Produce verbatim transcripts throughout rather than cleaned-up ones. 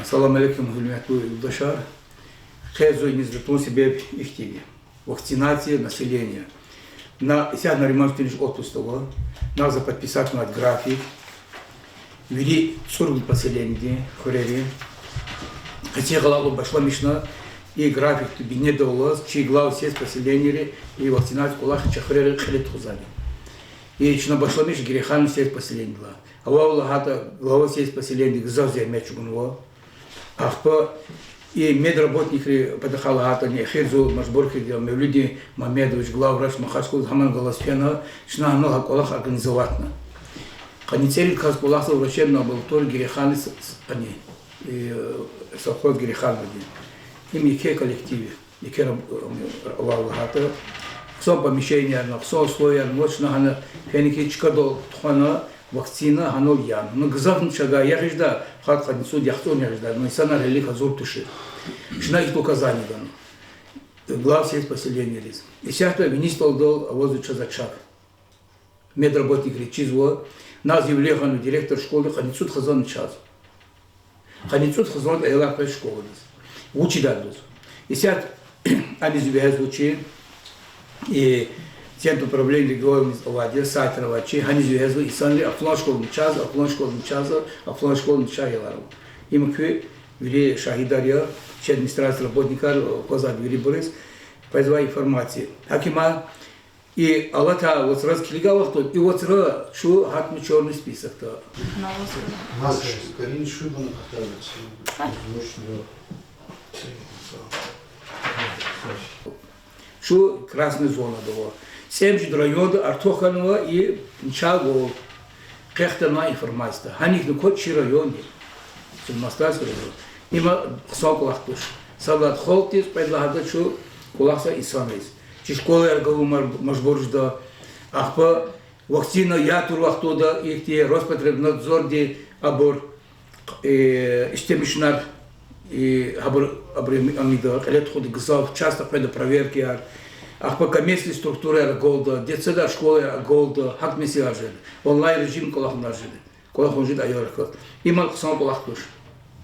Салам алейкум, гьуьрметлу юлдашар. Къе зун иниз гатун себеб ихьтинди. Вакцинация населения. На исятда Нариман Штинович отпускда ава. Надо подписать град график. Вири цӀуругуд поселениедин хуьрери. Къецин гъалаблу башламишна, и графикдин бинедаллаз чи глав сельпоселениери и вакцинация кӀвалах чи хуьрери кьиле тухузвайди. И чна башламишна Гереханов сельпоселениедилай. Авайвал лагьайтӀа, глава сельпоселениедиз гзаф зегьмет чӀугунва. Ахпа и медработникри патахъай лагьайтӀани, эхир зун мажбур хьайиди я, Мевлудин Мамедович, главврач Махачкъаладиз, гьамани галаз фена, чна гьанал гьа кӀвалах организоватьна. Къанни цӀерид кас кӀвалахзава врачебный амбулатория Герехановдин, с-, с-, ани, э, совхоз Герехановадин. Им еке коллектив я. Еке раб-, ва-, ва-, лагьайтӀа, хъсан помещениеяр ава, хъсан условиеяр ава, чна гьана фена хьи чкадал тухвана, вакцина гьанал яна. Ну, гзафни чавай ягъиз жеда, гьакӀ къанни цӀуд, яхцӀурни ягъиз жеда, ну, инсанар гьелелиг гьазур тушир. Чна ихьтин указание гана глав сельпоселениериз. Исятда вини СТОЛ-дал авазва чаз очаг. Медработникри чизва, на заявление гъана директор школада, къанни цӀуд хизан чаз. Къанни цӀуд хизан аялар къвез школадиз. Вучиз лугьуз. Исятда аниз вегьезва чи, и Центр управления регионов авайди я, сайтра авай чи, гьаниз вегьезва инсанри, а флан школадин чаз, а флан школадин чаз, а флан школадин чаз аялар ава. Им куь вири шагьидар я, чи администрациядин работникар, аквазвайди вирибуруз, къвезвай информация. ГьакӀ им И алатай вацраз килигай вахтунда, и вацра чун гьатна черный списокда. Маска, Карин, шуй бана катарна. Чун красный зонада ава. ЦӀемуьжуьд районда артух хьанва и начагъвал. Къе хтанвай информацияда. Гьаник нукот чи район я. Чи Мастарский район. Има хъсан кӀвалах туш. Сад лагьайди халкьдиз, кьвед лагьайди чун кӀвалахзавай инсанриз. Чи школаяр галаз мар-, мажбур жеда. Ахпа вакцина ятур вахтунда ихьтин Роспотребнадзорди абур, э, истемишунар, э, гьабур, абур ам-, амида, кьиле тухуда гзаф, часто къведа проверкаяр. Ахпа коммерческий структураяр агалда, детсадар, школаяр агалда, гьакӀ месэлаяр жеда. Онлайн режим кӀвалахунар жеда. КӀвалахун жеда аялрихъ галаз. Има хъсан кӀвалах туш.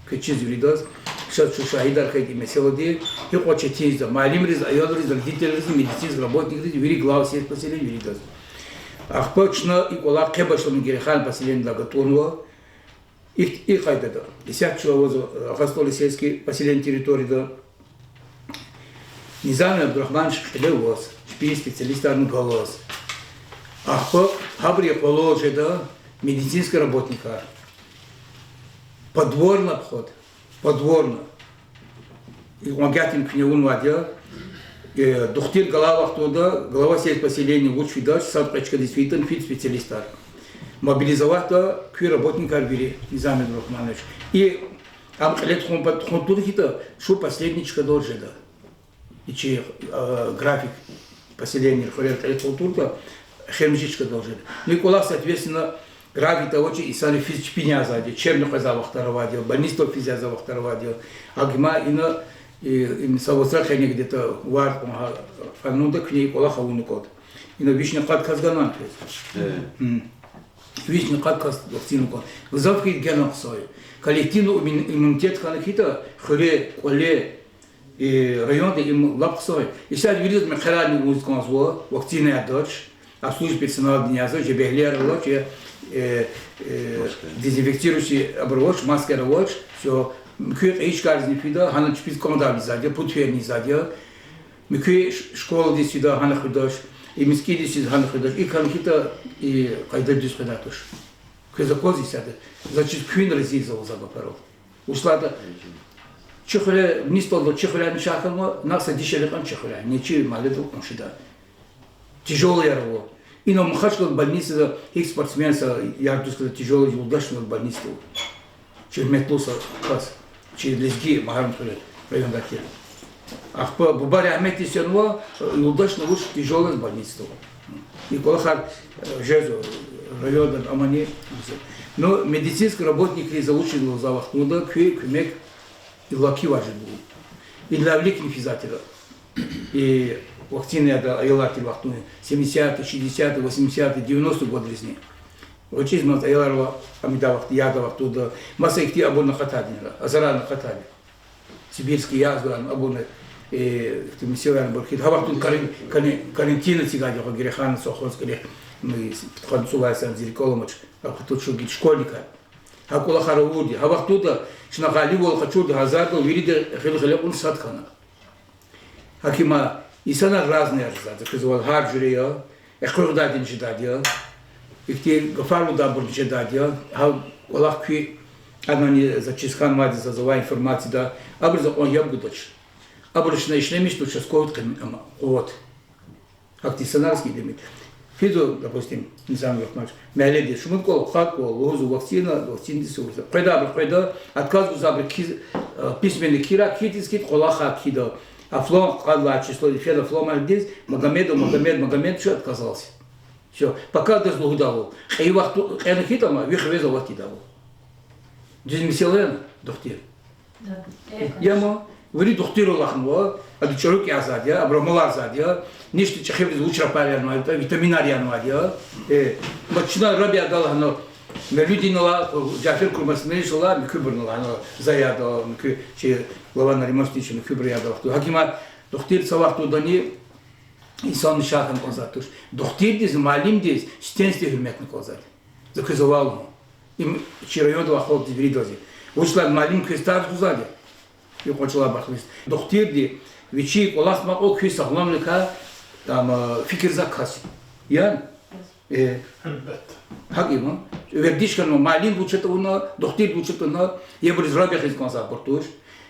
Квез чизвайдаз, ша-, чун шагьидар хьайиди месэладин, гьикьван четин жеда муаллимриз, аялриз, родительриз, медицинский работникриз, вири глав сельпоселений виридаз. Ахпа чна и кӀвалах къе башламишна Герехановдин поселениеда гатӀунва. И, и къайдада. Исятда чун авазва, э, Агъа СтӀални сельский поселениедин территорияда. Низами Абдурагьманович кьиле аваз, чпин специалистарни галаз. Ахпа гьабурун къвалал жеда медицинский работникар. Подворный обход. Подворный. И вагатин куьне авунвайди я, э, духтур галай вахтунда глава сельпоселения вуч фидач, сад-кьвед чкадиз фейитӀани фейи специалистар. Мобилизоватьда куь работникар вири, Низами Абдурагьманович. И ам кьиле тухун па-, тухун тур хьайитӀа, чун последний чкадал жеда. И чи, э, график поселенийрин хуьрер кьиле тухун туртӀа, эхиримжи чкадал жеда. Ну, и кӀвалах, соответственно, графикда авачир инсанри физ чпин язавайди, лечебни къвезвай вахтар авайди я, больницада физ язавай вахтар авайди я. ГьакӀ им ина, и, им са вацра къене где-то варз кьван гьа-, къанунда куьне и кӀвалах авуна кӀанда. Ина вишни къад кас ганани квез? Вишни къад кас вакцина кӀанда. Гзаф хьайитӀа генани хъсан я. Коллективный иммун-, иммунитет хьана хьайитӀа, хуьре, кӀвале, и районда им лап хъсан я. Исятда виридаз мехъерарни авуниз кӀанзава, вакцина ядач, обслуживающий персоналдини язва, жебегьлияр авач, я, э, э, дезинфицирующий абур авач, маскаяр авач, всё. Муькуь кьейи чкайризни фида, гьана чпиз кӀандайни ийизвайди я, пуд ферни ийизвайди я. Муькуь ш-, школадиз фида, гьана хуьдач, и мискӀиндиз фида, гьана хуьдач. И хьана хьайитӀа, и къайда дуьз къведай туш. Квез аквазва исятда, заз чиз куьн рази я за лугьуз а гафарал. Вучиз лагьайтӀа чи хуьре, вини СтӀалда чи хуьряй начагъ хьанва, на са дишегьли кьван чи хуьряй, ни чи магьледал кьван шедай. Тяжёлыйяр ава. Ина Махачкъалада больницада гьикӀ спортсмен са ярдуз хьана тяжёлый юлдашни ава больницада. Чи гьуьрметлу са кас, чи лезги Магьарамдхуьруьн райондай тир. Ахпа буба рагьметдиз фенва, юлдашни вуч тяжёлый больницада ава. И кӀвалахар, э, жезва районда амани. Ну, медицинский работникриз за вучиз лугьузвай вахтунда куь куьмек иллаки важиблу. Иллавиликни физвай тир. И вакцина ядай аялар тир вахтунда, семидесятый, шестидесятый, восьмидесятый, девяностый годризни. ГъвечӀиз ман аялар ава, ам ийидай вахтунда, ядай вахтунда, маса ихьтин абур акъатайди я, азарар акъатайди я. Сибирский язва, абурни, э, ихьтин месэлаяр, абур хьиз, гьа вахтунда каран-, каран-, карантин эцигайди я, гьа Герехана совхоз кӀелихъ, м, пудкъанни цӀувад йисан зи рикӀел аламач, а хту чугит школьникар. Гьа кӀвалахар авурди я. Гьа вахтунда чна гъалибвал къачурди, гьа азардал вирида гъил-гъиле кьун сад хьана. Гьаким, инсанар разныяр жезвайди я, за квез лагьайвал, гьар жуьре я, экъуьгъдайдини жедайди я, ихьтин гафар лугьудайбурни жедайди я, гьа кӀвалах куь, анани за чиз хьанвайди, заз авай информацияда, абуруз за кьван яб гудач. Абуру чна ишлемишда участковый къим-, ам, къуват. Гьахьтин инсанар скидеми. Физва, допустим, Низамир Рагьманович, мягьледиз шумуд кӀвал, хатӀ кӀвал, лугьузва вакцина, вакцинадиз лугьузва. Къведа абуру, къведа, отказ гузва абуру кхьиз, э, письменный кхьирай, кхьиз, кхьиз, кӀвалахай кхьида. А флан къад лагьай число, фена флан мягьледиз, Магомедов Магомед Магомедович отказался. Всё, пока адаз лугьудайвал. Кьейи вахту, кьена хьайитӀа ама, ви хивез аватдайвал. Дуьз месэла яни, духтур? Да. Яма, вири духтурар алахънава, ада чӀуру кӀелзавайди я, абуру амаларзавайди я, ништа чӀехибуруз вуч рапар янавайди, витаминар янавайди я. Э, ма чна Рабиада лагьана, Мавлудинал, Жафер Курмасмалыч лагьана, муькуьбурал лагьана, Заяда, муькуь-, чи глава Нариман Сулейманович, муькуьбур яда вахту. Гьаким, духтур са вахтундани инсанни шакни кӀанзавайди туш. Духтурдиз, муаллимдиз стенжди гьуьрметни кӀанзавайди. За квез валлагь, им чи районда авай халкьдиз виридаз я. Вучиз лагьайтӀа муаллим квез тарс гузвайди я. Юкьван чӀалай бахтиз. Духтурди вичин кӀвалахда мукьва куь сагъламвиликай, там, э, фикирзавай кас я. Яни? Э. Гьелбетда. ГьакӀ я ма. Вердиш хьанва, муаллимди вуч атӀа авуна, духтурди вуч атӀа авуна, ябуруз раб ягъиз кӀанзавайбур туш,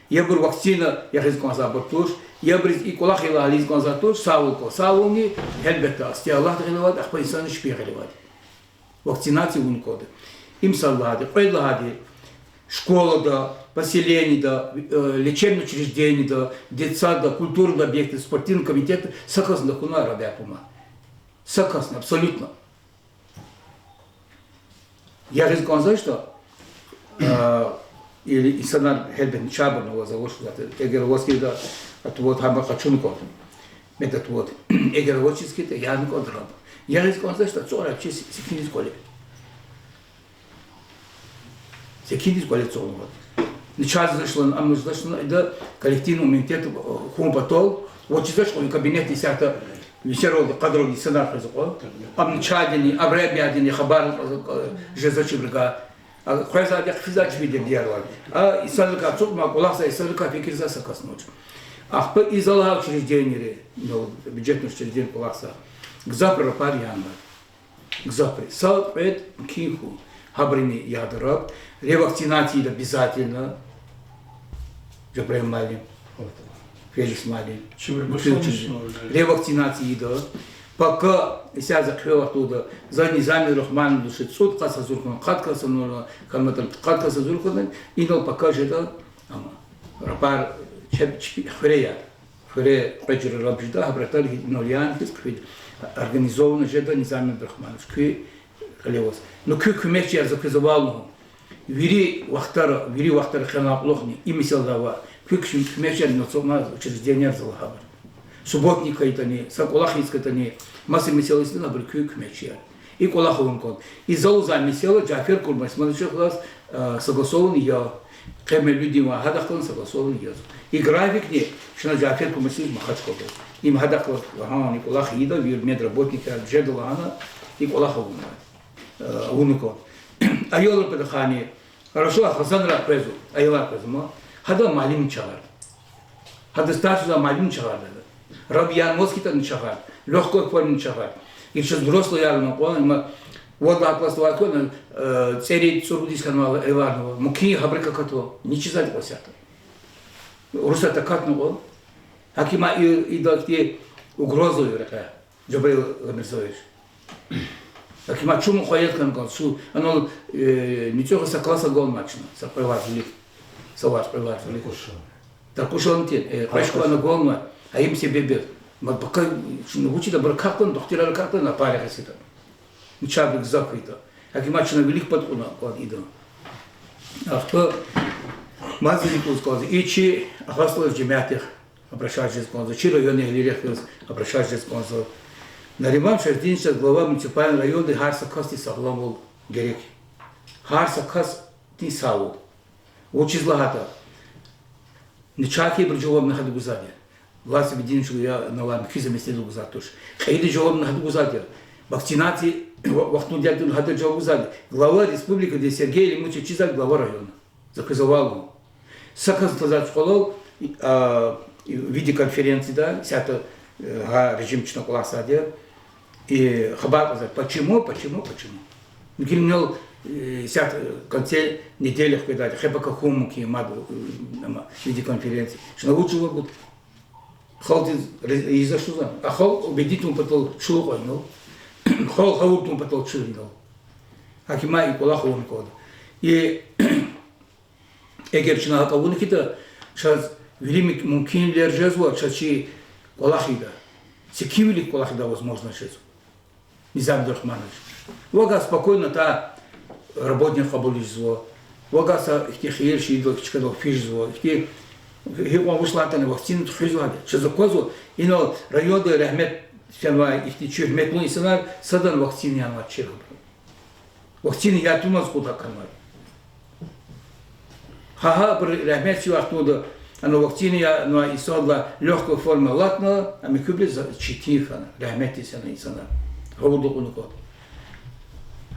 ябур вакцина ягъиз кӀанзавайбур туш, ябуруз и кӀвалах ая лагьана ийиз кӀанзавайбур туш, сагъвал кӀан. Сагъвални, гьелбетда, асти Аллагьдин гъиле авайди, ахпа инсанрин чпин гъиле авайди. Вакцинация авун кӀанда. Им сад лагьайди, кьвед лагьайди, школада, поселениеда, э, лечебный учреждениеда, детсадда, культурный объектда, спортивный комитетда са касни тахьунвай раб япума. Са касни, абсолютно. Ягъиз кӀанзавачтӀа, э, или инсанар гьелбетда начагъбурни аваз авачиз, эгер аваз хьайитӀа, отвод гьабур къачуна кӀанда. Медотвод. Эгер авачиз хьайитӀа, яна кӀанда раб. Ягъиз кӀанзавачтӀа, цӀуд раб чиз секиндиз кӀвале. Секиндиз кӀвале цӀуд раб. Начагъзавач лагьана, амукьзавач лагьана, ида коллективный иммунитет хьун патал, вучиз лагьайтӀа кабинетда исятда вичин ролда, кадровый инсанар къвезва кьван. Ам начагъдини, абурун раб ядини хабар жезвач ибурукай. А къвезвайди я, хъфизвайди я чпи дердияр авайди. А инсанрикай ацукьна, кӀвалахзавай инсанрикай фикирзавай са касни авач. Ахпа и залай учреждениери, ну, бюджетный учреждение кӀвалахзавай. Гзаф рапар янавай. Гзаф. Са кьвед мумкин хьуй. Гьабурни яда раб. Ревакцинация ийида обязательно. Жабраил муаллим. Фелис муаллим. Ревакцинация ийида. Пока исятда за хъфей вахтунда, за Низамир Рагьманович цӀуд кас гьазур хьана, къад кас гьазур хьана, хьанматан къад кас гьазур хьана, инал пока жеда, ама рапар чеб-, чпи хуьре я. Хуьре кьве жуьре раб жеда, гьабур атана инал яна хьиз хъфида. Организованно жеда Низамир Рагьманович, куь гъиле аваз. Ну, куь куьмекчияр, за квез валлагь, вири вахтара, вири вахтара хьанвай кьулухъни, и месэладай ваъ, куь куь-, куьмекчияр, ну, цӀуна учреждениеяр за лагьайбур. Субботник хьайитӀани, са кӀвалах ийиз хьайитӀани, маса месэла ийиз хьайитӀани, абур куь куьмекчияр. И кӀвалах авун кӀанда. И за лугьузвай месэла Жафер Курмасмалычеваз, э, согласован я. Къе Мавлудинвай гьадахъ галаз согласован я. И графикни чна Жафер Курмасмалычеваз Махачкъалада. Им гьадахъ галаз лагьана, и кӀвалах ийида, вири медработникар жеда лагьана, и кӀвалах авунва. Э, авуна кӀанда. Аялар патахъайни, хорошо, хизанрай къвезва, аялар къвезва ма. Гьада муаллимни чагъарда. Гьада старший лагьай муаллимни чагъарда. Раб янаваз хьайитӀани чагъарда. Лёгкой формани чагъарда. И чаз взрослый аялар кьван, има вад лагьай классда авай кьван, э, цӀерид, цӀурудиз хьанвай аяларни ава. Мумкин я гьабурукай акатвал. Ничизвайди кьван исятда. Урусатда акатна кьван. Гьаким, и, ида ихьтин угроза я рекье. Жабраил Ламирзоевич. Гьаким, чун мукъаят хьана кӀанда, чун, анал, э, НуцӀуьгъа са класс агалнавай чна, са кьве варз вилик, са варз, кьве варз вилик. Таркуша. Таркушалди, э, кьве школа агалнавай, гьа им себеб я. Ма пока чна вучида абур акатна, духтурар акатна, на паре хесида. Начагъбур гзаф хьайитӀа. Гьаким, чна вилик пад кьуна кӀанда ида. Ахпа мазни кӀанзава кӀанзава, и чи Агъа СтӀалрин жемятдихъ обращаться жез кӀанзава, чи районэгьлийрихъ галаз обращаться жез кӀанзава. Нариман Шайхутдиновичаз, глава муниципальный районда, гьар са касдиз сагъламвал герек. Гьар са касдин саваб. Вучиз лагьайтӀа, начагъ хьайибурун жавабни гьада гузвайди я. Власть объединения чӀугуна я, ана алай муькуь заместитель гузвайди туш. Кьейидан жавабни гьада гузвайди я. Вакцинация ва-, вахтунда ятӀани гьада жаваб гузвайди я. Глава республикиди Сергей Елимович чизвай глава района. За квез авайвал, са кас твазвай чкъулал, а, видеоконференцияда, исятда, э, гьа режим чна кӀвалахзавайди я, и хабар кьазвай: почему, почему, почему. Гила инал, э, исятда, э, конце недели хкведайди, хе пака хьун мумкин я мад, э, ама, видеоконференция. Чна вуч жаваб гуда? Халкьдиз ре-, ризвач жезва. А халкь убедить авун патал чун кьван инал. Халкь гъавурда авун патал чун инал. Гьакимай и кӀвалах авуна кӀанда. И эгер чна гьакӀ авуна хьайитӀа, чаз вири мумкинвилер жезва, чаз чи кӀвалах ийида. Секинвилихъ кӀвалах ийидай возможность жезва. Низамдин Рагьманович. Вавай спокойно та работник кьабулиз жезва. Вавай са ихьтин хийир шиидал, чкадал физ жезва. Ихьтин гьикьван вуч лагьайтӀани вакцина тухузвайди я. Чаз аквазва, инал районда рагьмет фенвай, ихьтин чи гьуьрметлу инсанар, садан вакцина янавай чир абуру. Вакцина ятӀани мад кьуд акунвай. Гьа, гьа, абуру рагьмет чи вахтунда, ана вакцина янавай инсанрилай лёгкая форма алатна, ам куьбри за-, четин хьана, рагьметдиз фена инсанар. Гъавурда кьуна кӀанда.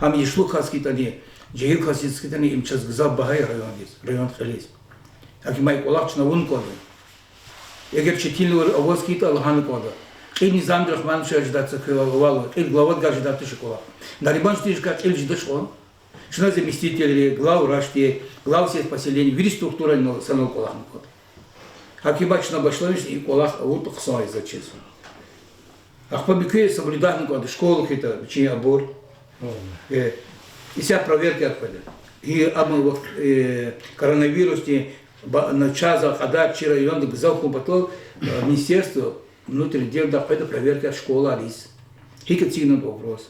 Гьам яшлу кас хьайитӀани, жегьил кас хьайитӀани, им чаз гзаф багьа я райондиз, район кьилиз. Гьакимай кӀвалах чна авуна кӀанда. Эгер четинвилер аваз хьайитӀа, лагьана кӀанда. Кьил Низамдин Рагьмановичаз жедайди туш квевал, кьил главадгаз жедайди туш кӀвалах. Нариман Штыришказ кьил жедач кьван. Чна заместительри, главврачди, глав сельского поселения, вири структурайрин санал кӀвалахна кӀанда. Гьакимай чна башламишна и кӀвалах авуртӀа хъсан я заз чиз. Ахпа муькуь соблюдатьна кӀанда, школа хьайитӀа, вичин абур. Э, исятда проверкаяр къведа. И ам вахт, э, коронавирусдин ба-, начагъзавай кьадар чи районда гзаф хьун патал, э, Министерство внутренних делдай къведа проверкаяр школайриз. ГьикӀ эцигнатӀа вопрос.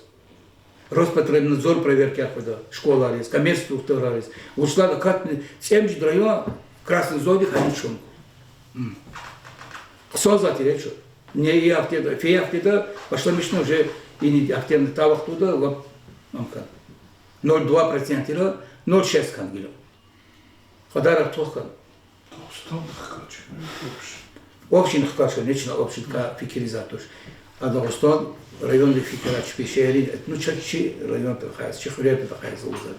Роспотребнадзор проверкаяр къведа школайриз, коммерческий структурайриз. Вучиз лагьайтӀа катни цӀемуьжуьд район красный зонадик гьаниз чун. Хъсанзавай тир чун. Не и гьафтеда, фейи гьафтеда башламишна уже, и гьафтеда, та вахтунда лап амкан. Ноль два процент тир, ноль шесть хьана гила. Кьадар артух хьана. Общий хкаж. Общий хкаж, конечно, общий фикирзавайди туш. А Дагъустан райондин фикир, чпи шегьеррин, ну, чаз чи район патахъай, чи хуьрер патахъай лугьузвайди.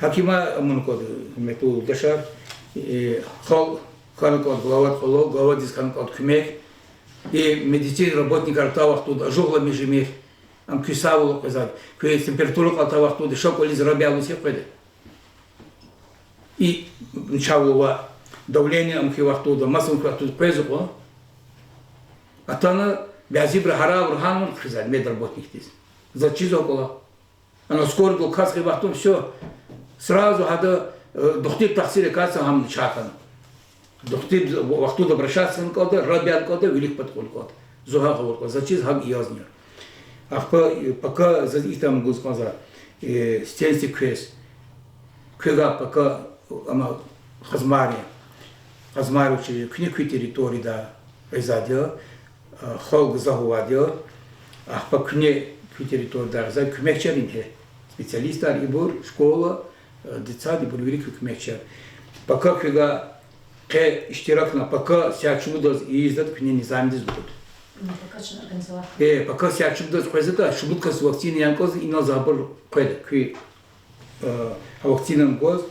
Гьакимай амун кӀанда, гьуьрметлу юлдашар, э, халкь хьана кӀанда главадин кьилел, главадиз хьана кӀанда куьмек, и медицинский работникар та вахтунда ажугъламишмир, ам куь савлукьзавайди, куь температура кьалтай вахтунда ша кӀвализ раб я лугьуз къведа. И начагъ авай давление ам хьайи вахтунда, маса хьайи вахтунда къвезва кьван. Атана бязибуру гьарайбур гьана хъфизва медработникдиз. Заз чизва кӀвалах. Ана скорыйдал кас хьайи вахтунда всё. Сразу гьада, э, духтур тахсир акатзава, гьам начагъ хьана. Духтур вахтунда обращаться авун кӀанда, раб ян кӀанда, вилик пад кьун кӀанда. Зун гьакӀ авур кӀвалах, заз чиз гьакӀ язни. Ахпа, э, пока заз итим гуз кӀанзава, э, стенси квез. Квевай пока, ама, Къазмайрин. Къазмайрин учреждение, куьне куь территорияда гъизвайди я, э, халкь гзаф авайди я. Ахпа куьне куь территорияда гъизвай куьмекчияр ингье. Специалистар ибур, школа, э, детсад, ибур вири куь куьмекчияр. Пока квевай къе иштиракна, пока сят шумудаз ийизватӀа, куьне низамдиз лугьуда. Ну, пока чна организовать. Э, пока сят шумудаз къвезватӀа, шумуд кас вакцина ян кӀанзава, инал за абур къведа, куь, э, гьа вакцинани гваз,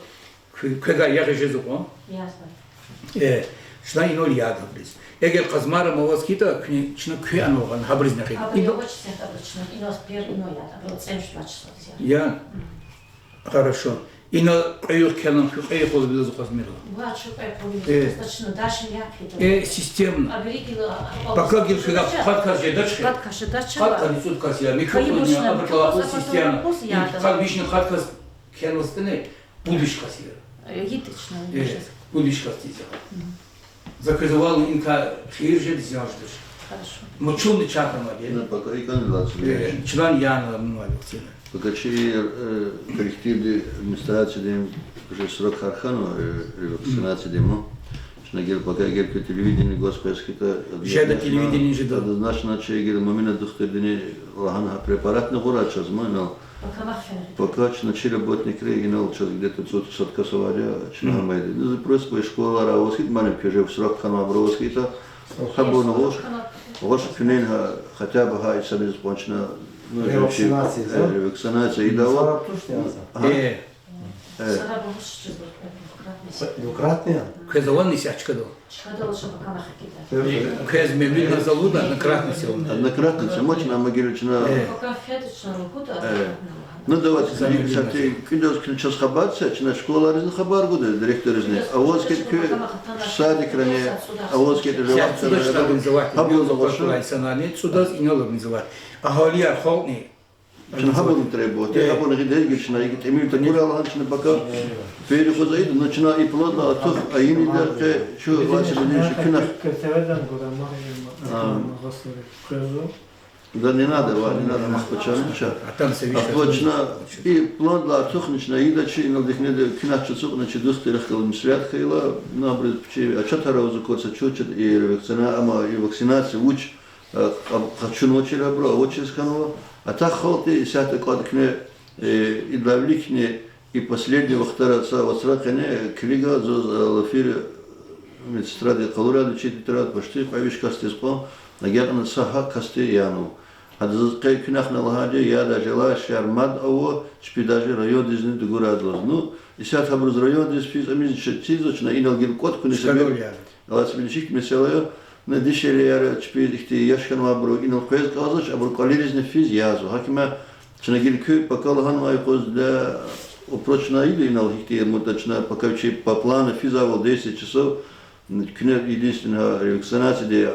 куь, квевай ягъиз жезва кьван. Ясно. Э, чна инал яда абуриз. Эгер Къазмайра аваз хьайитӀа, куьне, чна куьн анал гъана, гьабуризни гъида. Абур я, вач сят абур чна, инал пер инал яда, абур цӀемуьжуьд вач сад я. Я. Хорошо. Ина кьве югъ кхьенва, кьве югъ къвалав вилаз акъвазмир. Вач, кьве югъ къвалав вилаз акъвазмир, чна дальше яхъ хьайитӀа. Э, системно. Абуруз гила, пока гила квез къад кас жедач хьи. Къад кас жедач хьи. Къад кӀани цӀуд кас я, микрофон я, абур кӀвалахиз системно. Ина къад, вишни къад кас кхьенваз хьтин, пуд виш кас я. Э, гьитична. Э, пуд виш касдиз я. За квез авайвал, инка хийир жеди, зиян жедач. Хорошо. Мучунни чакана, э? Ну, пока и кандидат, э, чна яна муна вакцина. Пока чи, э, коллективди, администрацияди уже срок гьар хьанва, э, ревакцинациядин. Чна гила пока эгер куь телевидение гваз къвез хьайитӀа, жеда телевидение, жеда. Однозначно чи гила Муьмина духтурдини лагьана гьа препаратни гъурай чаз, муна, Пока чна чи работникри инал чаз где-то цӀуд-сад кас авайди я, чна гьамайди. Ну, просто школара аваз хьайитӀа, муаллим квез же срок хьанвайбур аваз хьайитӀа, гьабурни гъваш, гъваш куьнени гьа, хотя бы гьа инсанриз кьван чна, ну, ревакцинация ийидайвал. Э, двукратный я? Квез авани исятда чкадал? Квез мевлидна залуда, однократный сел. Однократный сел, ма чна, ма гила чна. Ну, давайте, кстати, куьндаз куьне чаз хабар це, чна школаризни хабар гуда, директорризни. Аваз хьайитӀа куь садикрани, аваз хьайитӀа же вахтара, гьабурни гъваш. Инсанарни цӀудаз инал организовать. Агьалияр, халкьни. Чна гьабурни требовать, гьабурни гъидай гила чна, икӀ тӀимил такурай лагьана чна пока. Фейи хоза ида, ну, чна и пландал артух, а инидал къе чу василидин шикинах. Да не надо, ва, не надо, махпачани ча. Ахпа чна и пландал артухни чна ийидачи, иналди куьне куьнахъ чуцукьна чи дустри рахкал мисрят хьайила, ну, абуруз чи отчётар аваз акурла, чучад и вакцина, амма и вакцинация вуч, э, къа-, къачунвачир абуру, авачиз хьанва. А так халкьди исятда кӀватӀ куьне, э, идалай виликни и последний вахтара са вацра къене килига заз, э, лафир медсестради къалурайди чи тетрадь почти кьве виш касдиз кьван, агакьна са гьа касди янава. Гьада заз къе куьнахъна лагьайди я, яда желающийяр мад ава, чпи даже райондизни дугурайдалаз. Ну, исятда гьабуруз райондиз физ амизни чизвач, чна инал гила кӀватӀ куьне себеб. Алаз виличик месэла я, ну, дишегьлияр чпи ихьтин яш хьанвайбуру инал къвез кӀанзавач, абуру кӀвалеризни физ язва. Гьаким я, чна гила куь пока лагьанвай юкъуз, да, упрочно ийида инал ихьтин мудда, чна пока чи по плану физвайвал десять часов, куьне единственное вакцинацияди,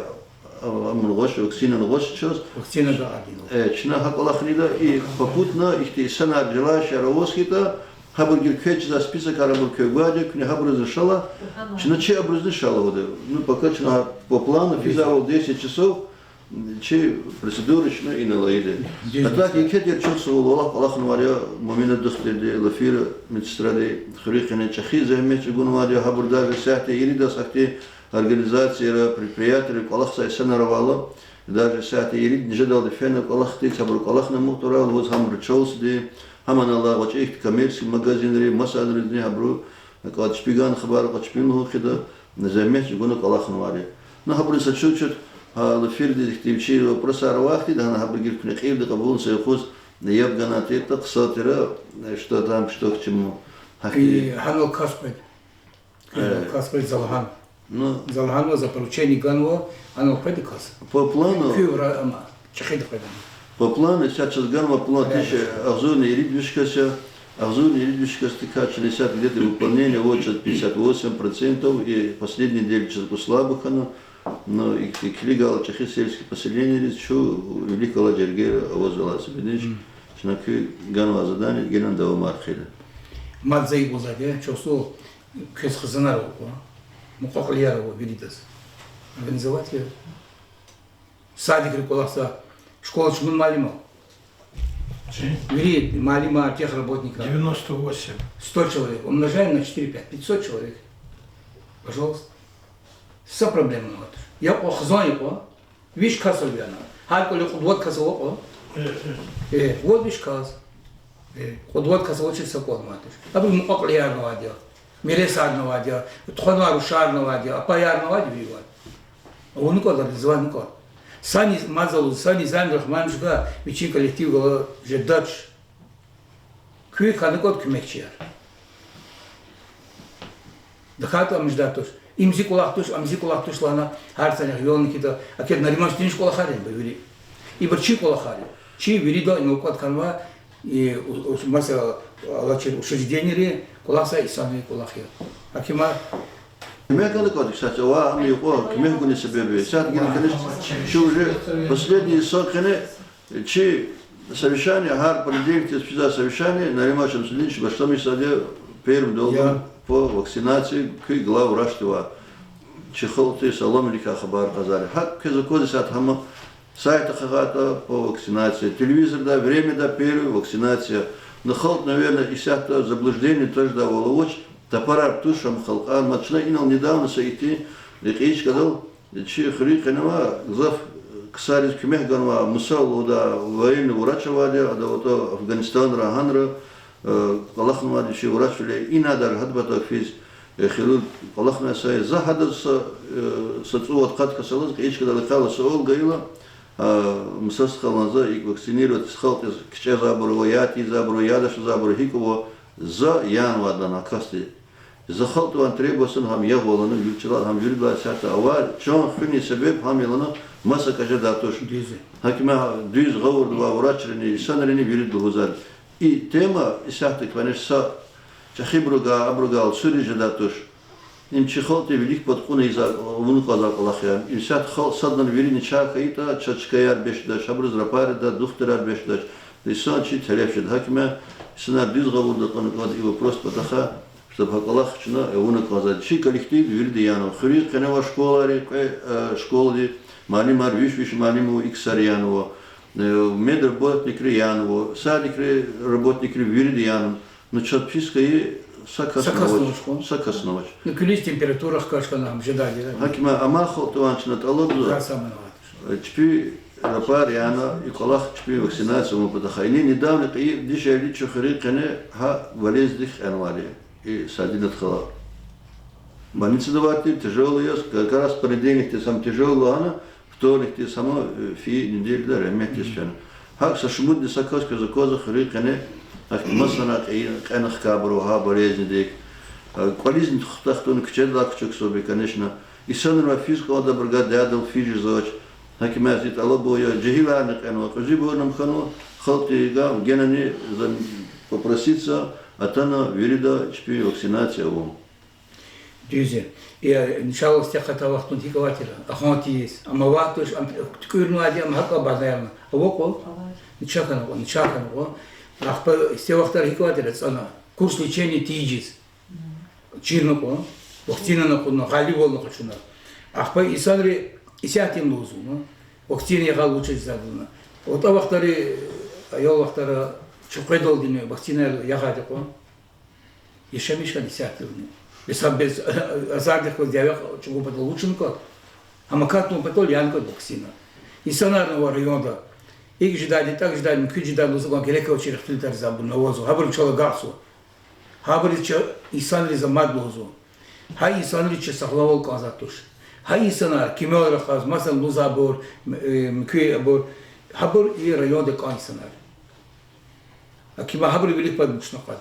а, амун гъваш, вакцинани гъваш чаз. Вакцина да адинал. Э, чна гьа кӀвалахни ийида и попутно ихьтин инсанар, желающийяр аваз хьайитӀа, гьабур гила квез чизвай списокар абур квез гвайди я, куьне гьабурузни шала, чна чи абурузни шала гуда. Ну, пока чна по плану физвайвал десять часов, чи процедура чна инал ийида. А так еке тир чухсагъул валлагь кӀвалахнавайди я Муъмина духтурди, лафир медсестради, хуьруьн къене чӀехи зегьмет чӀугунвайди я, гьабур даже сятда иридаз ахьтин организацияра, предприятияра кӀвалахзавай инсанар авайла, даже сятда ирид нижедалди фена кӀвалахди, цабур кӀвалахна мугьтурай лугьуз, гьам ручалсди, гьам анал гъвечӀи ихьтин коммерческий магазинри, масанризни гьабуру, кӀватӀ чпиган хабар кьаз чпин лугьун хъийида, зегьмет чӀугуна кӀвалахнавайди я. Ну, гьабуруз са чучуд, гьа лафирдиз ихьтин вичин вопросар авай хьтин, гьана гьабур гила куьне кьилди кьабулна са юкъуз, яб гана тиртӀа, хъсан тир, что там, что к чему. Гьахьтин. Гьанал кас къведа. Кас къведа, за лагьана. Ну. За лагьанва, за поручение ганва, анал къведа кас. По плану. Куь вра ама, чӀехиди къведа. По плану, исятда чаз ганвай план тише агъзурни ирид виш кас я, агъзурни ирид виш касдикай чна исятда где-то выполнение авачиз пятьдесят восемь процентов, и последний неделя чаз слабо хьана, ну, и, и килигайла чӀехи сельский поселениейриз чун вилик алай жергейра аваз алаз бедиш, чна куь ганвай задание генани давамар хъийида. Мад за икӀ лугьузвайди я, чухсагъул, квез хизанар ава кьван, мукьва-кьилияр ава виридаз. Организовать ая. Садикра кӀвалахзавай, школа чун муаллим ава. Вири муаллимар, техработникар. Девяносто восемь. Сто человек. Умножаем на четыре-пять. Пятьсот человек. Пожалуйста. Са проблема авач. Я кьван хизан я кьван. Виш кас ава яна. Гьар кӀвале кьуд-вад кас ава кьван. Э, вот виш кас. Э, кьуд-вад кас авачиз са кӀвал авайди туш. Абуру мукьва-кьилиярни авайди я, миресарни авайди я, тухванвай рушарни авайди я, апаярни авайди я, вири авайди. Авуна кӀваларни, зава авуна кӀвал. Са низ-, мад за лугьуз, са Низами Рагьмановича вичин коллектив гала жедач. Куьн хьана кӀватӀ куьмекчияр. ДакӀатӀа ам жедай туш. Им зи кӀвалах туш, ам зи кӀвалах туш лагьана, гьар санихъ югъ-югъ хьайитӀа, акӀ Нариман Сидиновичан кӀвалахар я вири. Ибур чи кӀвалахар я. Чи вирида инал кӀватӀ хьанва, и, у-, у-, маса алачир учреждениейри кӀвалахзавай инсанрин кӀвалах я. Гьаким я. Куьмек гана кӀватӀ, кстати, ва ам юкьва куьмек гуниз себеб я. Сят гила, конечно, чи уже последний инсан къене Чи совещание, гьар понедельникдиз физвай совещание, Нариман Шамсудинович башламишзавайди я первым долгом по вакцинации, куь главврачдивай. Чи халкьдиз саламрикай хабар кьазвайди. ГьакӀ квез аквазва исятда гьам, сайтда къахайтӀа по вакцинации, телевизорда, времяда первый вакцинация. Ну, халкь, наверное, исятда заблуждение тежедайвал авач, тапарар туш ам халкьар, ма чна инал недавно са ихьтин рекьин чкадал, чи хуьруьн къене авай гзаф, э, ксариз куьмек ганвай, мисал, ада военный врач авайди я, ада аватӀа Афганистанра, гьанра, э, кӀвалахнавайди, чи врачвиле, инадар гьа патахъ физ, э, хирург кӀвалахнавай са я. За гьадаз са, э, са цӀувад-къад кас алаз, кьейи чкадал хьайила, суал гайила, а, Муса стхадилай за икӀ вакцинировать халкьдиз, кичӀезвайбур ава, яд ийизвайбур ава, яд ашазвайбур ава, гьикӀ ава, за янавайди я лагьана а касди. За халкьдивай требовать авуна, гьам ягъ лагьана, виридалай исятда авай, чан хуьнин себеб гьам я лагьана, маса кӀан жедай туш. Дуьз я. Гьаким дуьз гъавурда авай врачрини, инсанрини вирида лугьузвайди. И тема исятда, конечно, са чӀехибуругай, абуругай алцуриз жедай туш. Им чи халкьдин вилик пад кьуна ийиз авуна кӀанзавай кӀвалах я. Исятда халкь садни вири начагъ хьайитӀа, чаз чкаяр бес жедач, гьабуруз рапаррида, духтурар бес жедач. Инсан чи телеф жеда. Гьаким инсанар дуьз гъавурда кьуна кӀанда и вопрос патахъай, чтоб гьа кӀвалах чна авуна кӀанзавайди. Чи коллектив вирида янава. Хуьруьн къене авай школайри, кьве, э, школади муаллимар, виш-виш муаллим ава, и ксар янава. Э, медработникри янава, садикрин работникри вирида янава. Ну, чаз пис хьайи са касни авач. Са касни авач. Ну, куьлуьз температура хкаж хьана, ам жедайди я. Гьаким, амма халкьдивай чна тӀалабзава, чпи рапар яна, и кӀвалах чпи вакцинация авун патахъай. Ина недавно кьейи дишегьли чи хуьруьн къене гьа болезньдик кьенвайди я, и Садинат хала. Больницада авайди тяжёлый яз, как раз понедельникдиз гьам тяжёлый лагьана, вторникдиз гьам, э, фейи неделяда регьметдиз фена. ГьакӀ са шумудни са кас квез аквазва хуьруьн къене, гьахьтин масанай кьейи, кьена хкайбур ава гьа болезньдик. Э, кӀвализни тухтах туна, куьчедилай кучукзавайбур, конечно. Инсанривай физ кӀандайбурувай дядал физ жезвач. Гьаким зи тӀалабун я, жегьиларни кьенва, кьуьзуьбурни ам хьанва, халкьдивай генани за попроситься атана вирида чпи вакцинация авун. Дуьз я. Я, начало стекъатӀа вахтунда гьикӀ авай тир, ахъа тийиз. Амма вахтуш, ам туькӀуьрнавайди, ам гьакӀ базарна. Ава кьван? Начагъ хьана кьван, начагъ хьана кьван. Ахпа исте вахтара гьикӀ авай тир, ацӀана. Курс лечения тийижиз. Чирна кьван. Вакцинани акъудна, гъалибвални къачуна. Ахпа инсанри исятда им лугьузва, ну. Вакцина ягъайла вуч жезвайди я лагьана. АтӀа вахтара, аял вахтара, чи къведалдини вакцина ягъайди кьван. Яшамиш хьана исятдани. Бес гьа бес азардихъ галаз дяве чӀугун патал вуч авун кӀанда? Гьам акатун патал яна кӀанда вакцина. Инсанарни ава районда. ИкӀ жедайди, тӀакӀ жедайди, муькуьд жедайди лугьуз кьван герек авачир ихтилатар за абурни авазва. Гьабур чалагъ акьазва. Гьабуруз ча-, инсанриз мад лугьузва. Гьа инсанриз чаз сагъламвал кӀанзавай туш. Гьа инсанар, кимел рахаз, масалан, лугьузвайбур, м-, э, муькуь абур, гьабур и районда кӀан инсанар. Гьаким гьабурун вилик пад мучна кьада.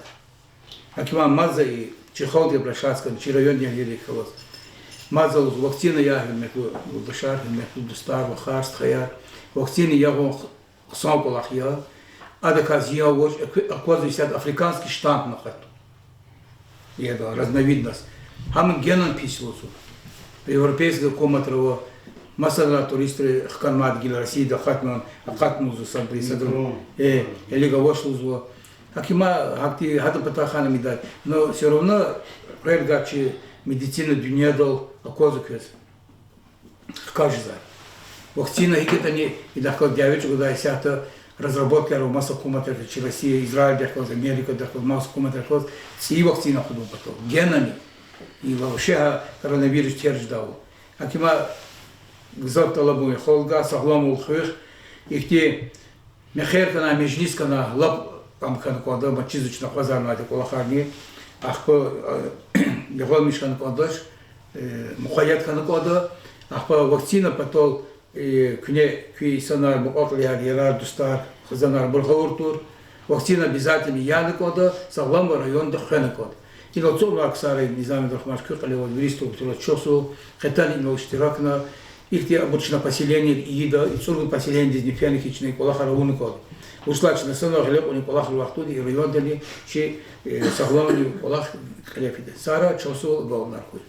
Гьаким мад за и чи халкьдиз обращаться кӀанзава, чи райондин эгьлийрик галаз. Мад за лугьуз вакцина ягъ, гьуьрметлу юлдашар, гьуьрметлу дустар, вахар, стхаяр. Вакцина ягъун хъсан кӀвалах я. Адакай зиян авач, аквазва исятда африканский штамм акъатун. Яда, разновидность. Гьам генани пис лугьузва. Европейский гьукуматра ава, масала, туристри хкана мад гила Россияда акъатна, акъатна лугьузва сабри, садра. Э, элиг авач лугьузва. Гьаким гьахьтин, гьадан патай хьана мидад. Но всё равно кьвед лагьай чи медицина дуьньядал аквазва квез. Хкажзавай. Вакцина гьикӀ ятӀани, идахъ галаз дяве чӀугвадай исятда разработкаяр ава маса гьукуматрихъ, чи Россия, Израилдихъ галаз, Америкадихъ галаз, маса гьукуматрихъ галаз, цӀийи вакцина акъудун патал. Генани. И вообще гьа коронавирус тер жедайвал. Гьаким гзаф тӀалабун я халкьдивай, сагъламвал хуьх. Ихьтин мехъер хьана, межлис хьана, лап ам хьана кӀанда, ам чизва чна акъвазарнавайди кӀвалахарни. Ахпа, э, ягъалмиш хьана кӀандач, э, мукъаят хьана кӀанда. Ахпа вакцина патал, э, куьне куь инсанар, мукьва-кьилияр, ярар, дустар, хизанар абур гъавурда тур. Вакцина обязательно яна кӀанда, сагъламвал районда хвена кӀанда. Инал ацукьнавай ксари, Низамидин рахмач, куь кьиле аваз вири структурайриз чухсагъул, къе атана, инал иштиракна, ихьтин абур чна поселениеяр ийида, и цӀуругуд поселениедизни фена хьи чна и кӀвалахар авуна кӀанда. Вучиз лагьайтӀа чна санал гъиле кьунин кӀвалахар вахтунда и райондани чи, э, сагъламвилин кӀвалах кьиле фида. Сагърай, чухсагъул, агалкьунар хьуй.